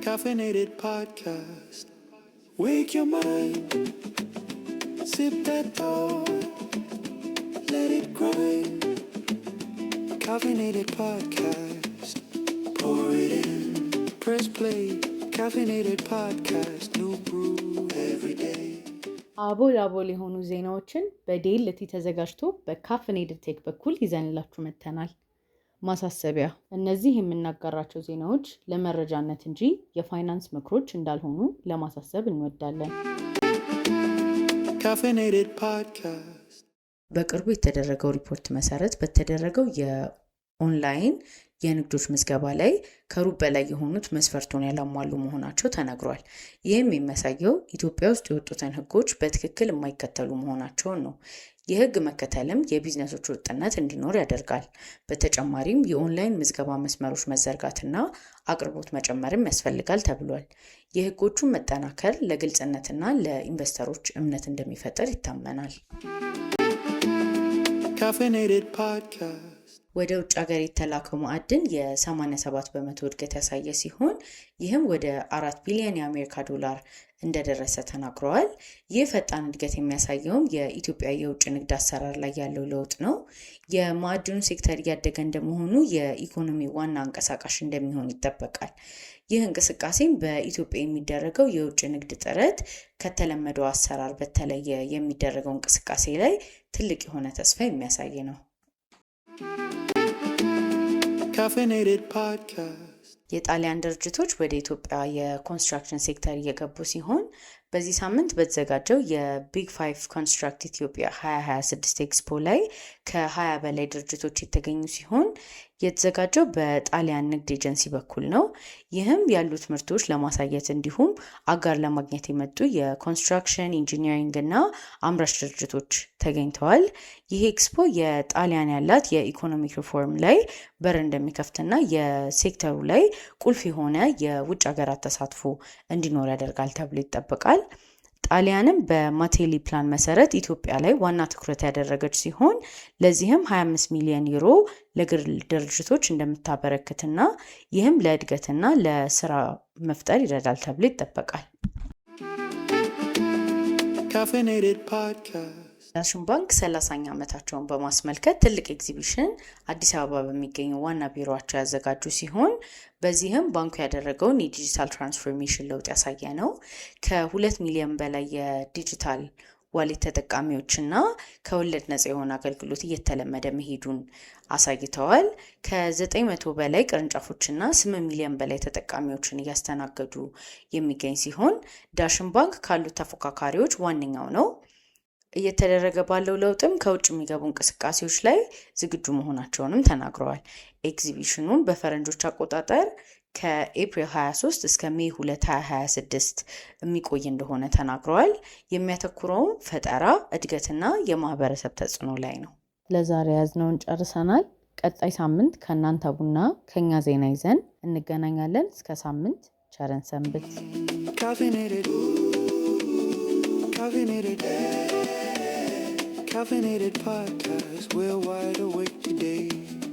Caffeinated podcast. Wake your mind. Sip that thought. Let it grind. Caffeinated podcast. Pour it in. Press play. Caffeinated podcast. New brew every day. አቦል አቦል የሆኑ ዜናዎችን በዴልቲ ተዘጋጅቶ በ Caffeinated Tech በኩል ይዘንላችሁ መጥተናል። ማሳሰቢያ፣ እነዚህ የምናጋራቸው ዜናዎች ለመረጃነት እንጂ የፋይናንስ ምክሮች እንዳልሆኑ ለማሳሰብ እንወዳለን። Caffeinated podcast. በቅርቡ የተደረገው ሪፖርት መሰረት በተደረገው የኦንላይን የንግዶች ምዝገባ ላይ ከሩብ በላይ የሆኑት መስፈርቱን ያላሟሉ መሆናቸው ተነግሯል። ይህም የሚያሳየው ኢትዮጵያ ውስጥ የወጡትን ሕጎች በትክክል የማይከተሉ መሆናቸውን ነው። የህግ መከተልም የቢዝነሶች ወጥነት እንዲኖር ያደርጋል። በተጨማሪም የኦንላይን ምዝገባ መስመሮች መዘርጋትና አቅርቦት መጨመርም ያስፈልጋል ተብሏል። የህጎቹን መጠናከር ለግልጽነትና ለኢንቨስተሮች እምነት እንደሚፈጥር ይታመናል። Caffeinated podcast. ወደ ውጭ ሀገር የተላከው ማዕድን የ87% እድገት ያሳየ ሲሆን ይህም ወደ 4 ቢሊዮን የአሜሪካ ዶላር እንደደረሰ ተናግረዋል። ይህ ፈጣን እድገት የሚያሳየውም የኢትዮጵያ የውጭ ንግድ አሰራር ላይ ያለው ለውጥ ነው። የማዕድኑ ሴክተር እያደገ እንደመሆኑ የኢኮኖሚ ዋና አንቀሳቃሽ እንደሚሆን ይጠበቃል። ይህ እንቅስቃሴም በኢትዮጵያ የሚደረገው የውጭ ንግድ ጥረት ከተለመደው አሰራር በተለየ የሚደረገው እንቅስቃሴ ላይ ትልቅ የሆነ ተስፋ የሚያሳይ ነው። Caffeinated podcast. የጣሊያን ድርጅቶች ወደ ኢትዮጵያ የኮንስትራክሽን ሴክተር እየገቡ ሲሆን በዚህ ሳምንት በተዘጋጀው የ Big Five Construct Ethiopia 2026 ኤክስፖ ላይ ከ20 በላይ ድርጅቶች የተገኙ ሲሆን የተዘጋጀው በጣሊያን ንግድ ኤጀንሲ በኩል ነው። ይህም ያሉት ምርቶች ለማሳየት እንዲሁም አጋር ለማግኘት የመጡ የኮንስትራክሽን፣ ኢንጂኒሪንግ እና አምራች ድርጅቶች ተገኝተዋል። ይህ ኤክስፖ የጣሊያን ያላት የ economic reform ላይ በር እንደሚከፍትና የሴክተሩ ላይ ቁልፍ የሆነ የውጭ ሀገራት ተሳትፎ እንዲኖር ያደርጋል ተብሎ ይጠበቃል። ጣሊያንም በማቴሊ ፕላን መሰረት ኢትዮጵያ ላይ ዋና ትኩረት ያደረገች ሲሆን ለዚህም 25 ሚሊዮን ዩሮ ለግል ድርጅቶች እንደምታበረክትና ይህም ለእድገትና ለስራ መፍጠር ይረዳል ተብሎ ይጠበቃል። Caffeinated podcast. ዳሽን ባንክ 30ኛ ዓመታቸውን በማስመልከት ትልቅ ኤግዚቢሽን አዲስ አበባ በሚገኘው ዋና ቢሮቸው ያዘጋጁ ሲሆን በዚህም ባንኩ ያደረገውን የ digital transformation ለውጥ ያሳየ ነው። ከ2 ሚሊዮን በላይ የ digital wallet ተጠቃሚዎችና ከወለድ ነጻ የሆነ አገልግሎት እየተለመደ መሄዱን አሳይተዋል። ከ900 በላይ ቅርንጫፎችና 8 ሚሊዮን በላይ ተጠቃሚዎችን እያስተናገዱ የሚገኝ ሲሆን ዳሽን ባንክ ካሉት ተፎካካሪዎች ዋነኛው ነው። እየተደረገ ባለው ለውጥም ከውጭ የሚገቡ እንቅስቃሴዎች ላይ ዝግጁ መሆናቸውንም ተናግረዋል። ኤግዚቢሽኑን በፈረንጆች አቆጣጠር ከኤፕሪል 23 እስከ May 2 2026 የሚቆይ እንደሆነ ተናግረዋል። የሚያተኩረውም ፈጠራ፣ እድገትና የማህበረሰብ ተጽዕኖ ላይ ነው። ለዛሬ ያዝነውን ጨርሰናል። ቀጣይ ሳምንት ከእናንተ ቡና ከኛ ዜና ይዘን እንገናኛለን። እስከ ሳምንት ቸር እንሰንብት። Caffeinated. Caffeinated. Caffeinated podcast. We're wide awake today.